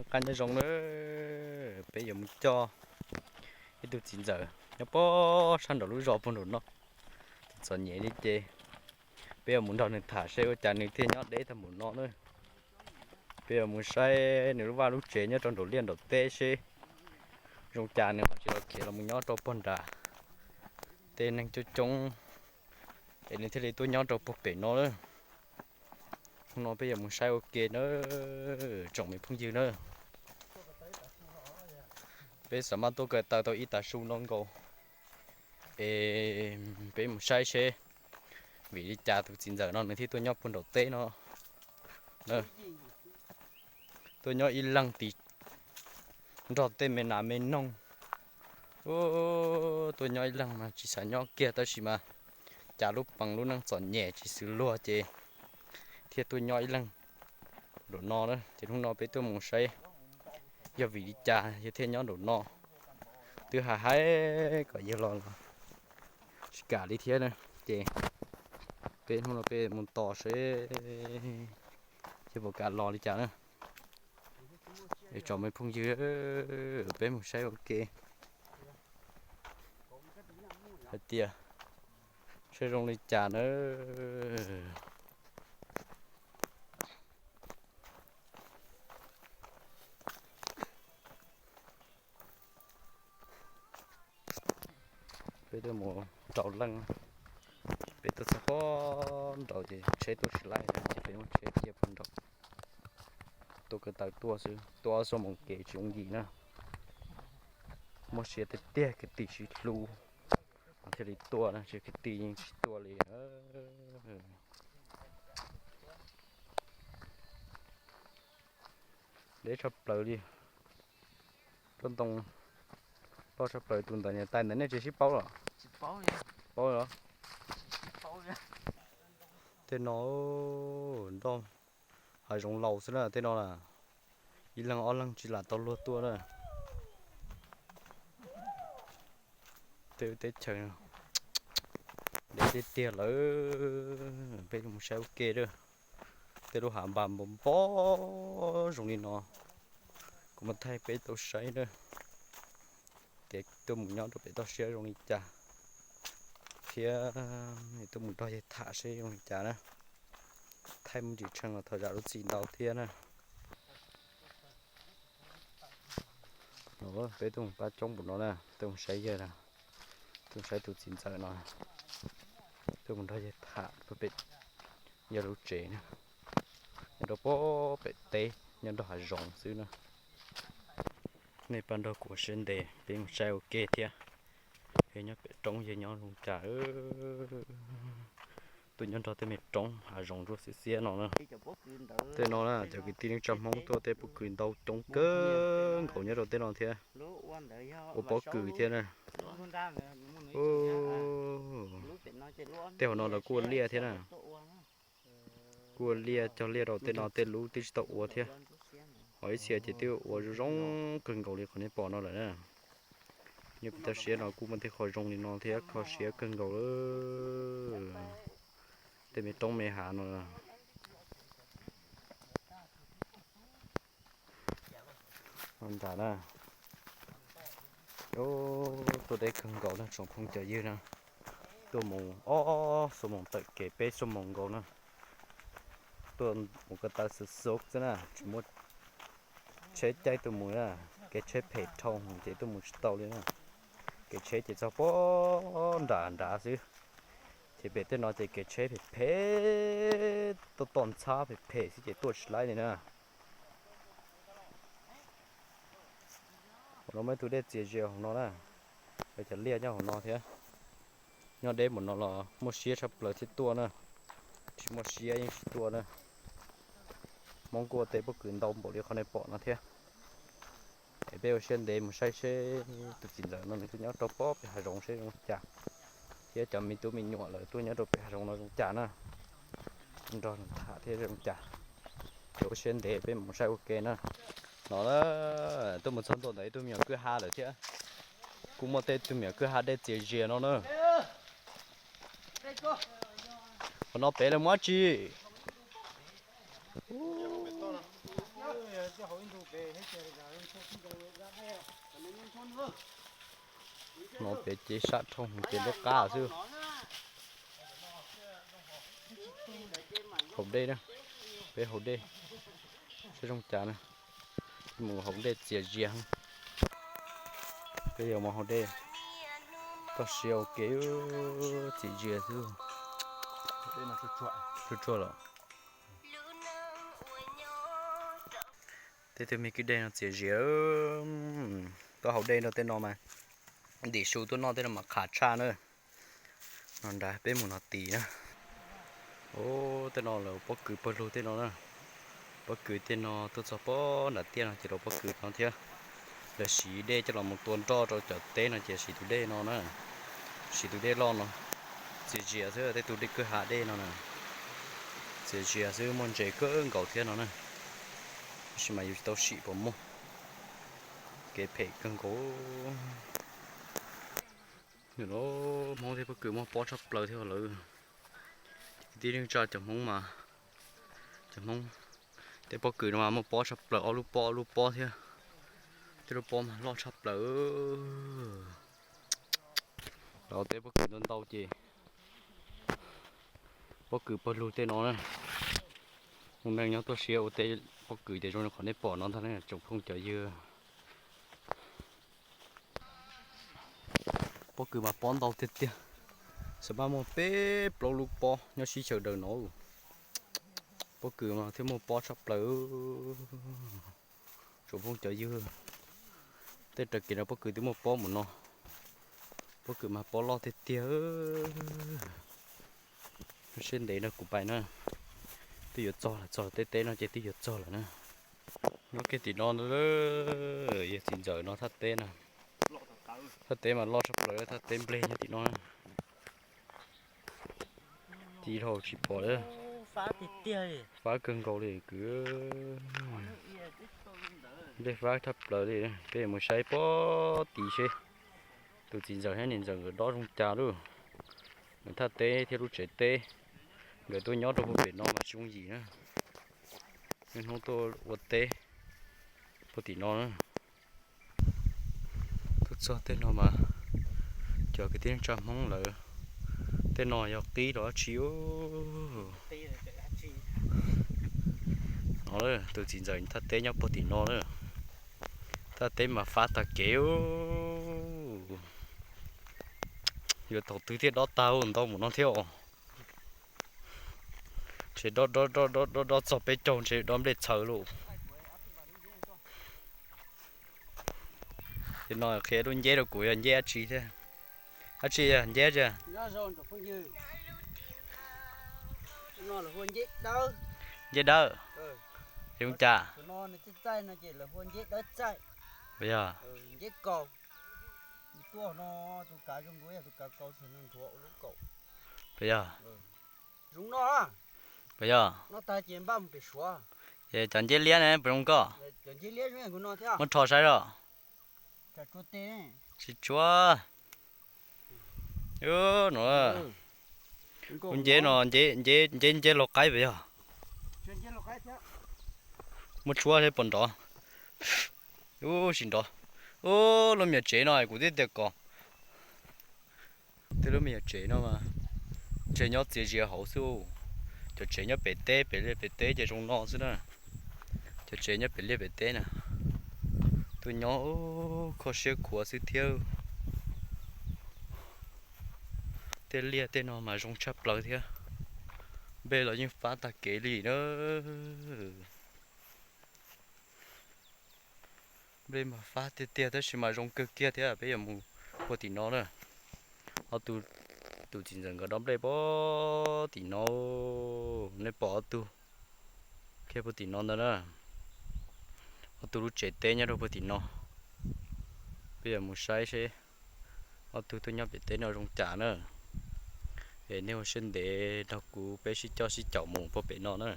Qab nyob zoo na, peb yuav mus coj ib tug txiv ntxawm nyob pob sab nraum lub zos puag nraum no. Tus txom nyem li ces peb yuav mus nrog nws tham seb ua cas nws thiaj nyob deb tag npaum no na. Peb yuav mus saib nws lub vaj lub tsev nyob rau nraum liaj nraum teb seb zoo cas nws ho tsis los khiav los mus nyob rau puag nram tej neeg coob coob es nws thiaj li tuaj nyob rau puag pem no na. Hnub no peb yuav mus saib ua ke na, tsoom me phooj ywg na. Peb xav mas tuaj ko taw tau ib tav su no nkaus es peb mus saib seb vim li cas tus txiv ntxawm no nws thiaj tuaj nyob puag nraum teb no. Tuaj nyob ib leeg tim nrog tej me nas me noog. Tuaj nyob ib leeg mas tsis xav nyob kiag tab sis mas cas lub pees lub neej txom nyem tsis xws luag ces thiaj tuaj nyob ib leeg nraum no na. Ces hnub no peb tuaj mus saib yog vim li cas yog thiaj nyob nraum no. Twb hais hais kom yawg los los tsis kam li thiab na. Ces peb hnub no peb mus tos seb yawg puas kam los li cas na. Es tsoom me phooj ywg, peb mus saib ua ke hais tias saib zoo li cas na. Peb tuaj mus rau leej, peb tuaj txog pob nraud ces tsheb tuaj tsis laij ces peb muab tsheb cia puag nraud. Tuaj ko taw tuaj xwb, tuaj ob xuab moos kev tsis yooj yim na. Muaj siab tiag tiag kwv tij sib hlub thiaj li tuaj na, tsis kwv tij yeej tsis tuaj li. Deb tshaj plaws li. Lub ntoo loj tshaj plaws, tus ntawd niam tais ntawd nej tsis sib paub los? Paub los? Tej no nroj hav zoov laus xwb na, tej no na ib leeg ob leeg tsis lam tau luag tuaj na. Tej teb chaws deb tiag tiag lawm, peb mus saib ua ke lawm. Tej lub hav npas npog npog zoo li no, kuv mam thaij peb tau saib na, tias tuaj mus nyob rau pem toj siab zoo li cas, thiab tuaj mus nrog yawg tham seb zoo li cas na. Thaij me ntsis tshee los thov zam lub txim ntau thiab na. Peb tuaj mus pab coob npaum no na, tuaj mus saib yawg, tuaj mus saib tus txiv ntxawm no, tuaj mus nrog yawg tham puag pem yawg lub tsev na, nyob rau puag pem teb nyob nrog hav zoov xwb na. Nej pab nrog kuv ua siab ntev peb mus saib ua ke thiab. Yawg nyob pem roob yawg nyob zoo cas, tuaj nyob nrog tej me roob hav zoov zuaj xiab xiab no na. Tej no na cov kwv tij neej tsa Hmoob tuaj tej pob kws ntau coob kawg nkaus nyob rau tej no thiab. Ua pob kws thiab na. Tej hauv no lawv kuj ua liaj thiab na. Kuj ua liaj, cog liaj rau tej no tej lub twb tsis tau ua thiab. Ho ib txhia ces twb ua zoo zoo kawg nkaus li qhov nej pom no lawm na. Nyob pem toj siab no kuj muaj tej qhov zoo li no thiab, kho siab kawg nkaus lawm. Tej me roob me hav no. Nram na, tuaj deb kawg nkaus na tsoom phooj cov ywg na. Tuaj mus ob xuab moos tawm kev peb xuab moos nkaus na. Tuaj mus ko taw xwb xub xwb na, tsis muaj tsheb caij tuaj mus na, kev tsheb phem dhau ces tuaj mus tsis tau li na. Kev tsheb ces txog puag nram nrad xwb, ces pem tej no ces kev tsheb phem phem, toj toj ntxhab phem phem xwb ces tuaj tsis laib li na. Hauv no muaj ib tug dej txias zias hauv no na, cov liaj nyob hauv no thiab. Nyob deb npaum no los muaj siab tshaj plaws thiaj tuaj na, tsis muaj siab yeej tsis tuaj na. Hmoob kuj ua tej pob kws ntau npaum li qhov nej pom no thiab. Es peb ua siab ntev mus saib seb tus txiv ntxawm no nws tuaj nyob rau pob pem hav zoov seb zoo cas, thiab cov me tub me nyuam lawv tuaj nyob rau pem hav zoov no zoo cas na. Nrog nws tham thiab zoo cas. Ces ua siab ntev peb mus saib ua ke na. No tuaj mus txog ntua ntawm ib tug me nyuam kwj ha lawm thiab. Kuj muaj tej tug me nyuam kwj ha dej txias zias no na. Qhov no pem lawv muab dab tsi? No pem ces sab dhau ces lub qab xwb. Haus dej na, peb haus dej saib zoo cas na. Mus haus dej txias zias. Peb yuav mus haus dej, toj siab ua ke, txias zias xwb. Tsuag tsuag lawm. Tej tug me kwj dej no txias zias. Tuaj haus dej rau tej no mas ntim su tuaj noj tej no mas qhav tshaj na. No nrad peb mus no tid na. Ub, tej no lawv pob kws pawg lug tej no na. Pob kws tej no tuaj txog pob nram tiaj no ces rau pob kws no thiab. Lawv siv dej coj los mus tua nroj rau cov teb no ces siv tus dej no na. Siv tus dej loj no. Txias zias xwb, tej tus dej kwj ha dej no na. Txias zias xwb, muaj ntses kawg nkaus thiab no na. Tab sis mas yus tsis tau sim puas muaj. Kev phem kawg nkaus. Nws los Hmoob tej pob kws muaj pob tshaj plaws thiab lawm. Kwv tij neej tsa cov Hmoob mas, cov Hmoob tej pob kws no mas muaj pob tshaj plaws, ob lub pob ob lub pob thiab. Tej lub pob mas loj tshaj plaws. Lawv tej pob kws ntau ntau ces pob kws pawg lug tej no na. Mus neeg nyob tuaj siab ua teb pob kws ces zoo li qhov nej pom no ntag ne tsoom phooj cov ywg. Pob kws mas pob ntau tiag tiag, xav mas muaj peb plaub lub pob nyob sib xyaw daws no. Pob kws mas thiaj muaj pob tshaj plaws. Tsoom phooj cov ywg, tej raws kev no pob kws twb muaj pob mus no. Pob kws mas pob loj tiag tiag. Seb ntev no kuv pais na, twb yuav txog lawm, txog tej teb no ces twb yuav txog lawm na. Nyob kiag tim no, yog txiv ntxawm no thaj teb na. Thaj teb mas loj tshaj plaws, thaj teb nplej nyob tim no. Ci dhau tsis pom li. Fab kawg nkaus li kwv. Nplej fab tshaj plaws li, peb mus saib pob tid seb tus txiv ntxawm thiab niam ntxawm nkawd dob zoo cas lauj. Nkawd thaj teb thiab lub tsev teb, nkawd tuaj nyob rau puag pem no mas tsis yooj yim na. Niaj hnub tuaj ua teb puag tim no na. Tuaj txog tej no mas cov kwv tij neej tsa Hmoob lawv, tej no yog qib los dab tsi. No tus txiv ntxawm thaj teb nyob puag tim no na. Thaj teb mas fab tag kev. Yuav thaum twg thiaj dob tag ntau mus no thiab os. Ntshe dob dob dob dob dob dob txog peb caug ntshe dob nplej txhawv lauj. Ces no qhia lub nceb rau kuv yog nceb dab tsi thiab? Dab tsi yog nceb tiag? Nceb dawb. Zoo cas? Yog. Puas yog? Puas yog? Ces cov nceb liab ne puas zoo koj? Muab rho saib os. Tsis tsuav. No, nceb no, nceb nceb laug qaib puas yog? Muab tshuab seb puas nrov. Ub, tsis nrov. Ub, lub me nyuam tsev no kuv twb tias kom, tej lub me nyuam tsev no mas ntshe nyob txias zias hauv xwb. Cov tsev nyob pem teb, pem liaj pem teb ces zoo no xwb na. Cov tsev nyob pem liaj pem teb na, tuaj nyob kho siab khuav xwb thiab. Tej liaj tej no mas zoo tshaj plaws thiab. Nplej los yeej fab tag kev li na. Nplej mas fab tiag tiag tab sis mas zoo kawg kiag thiab. Peb yuav mus puag tim no na. Ob tug, tus txiv ntxawm nkawd dob nplej puag tim no. Nej pom ob tug kiag puag tim no ntag na. Ob tug lub tsev teb nyob rau puag tim no. Peb yuav mus saib seb ob tug tuaj nyob pem teb no zoo cas na. Es nej ua siab ntev nrog kuv peb sib coj sib caum mus puag pem no na.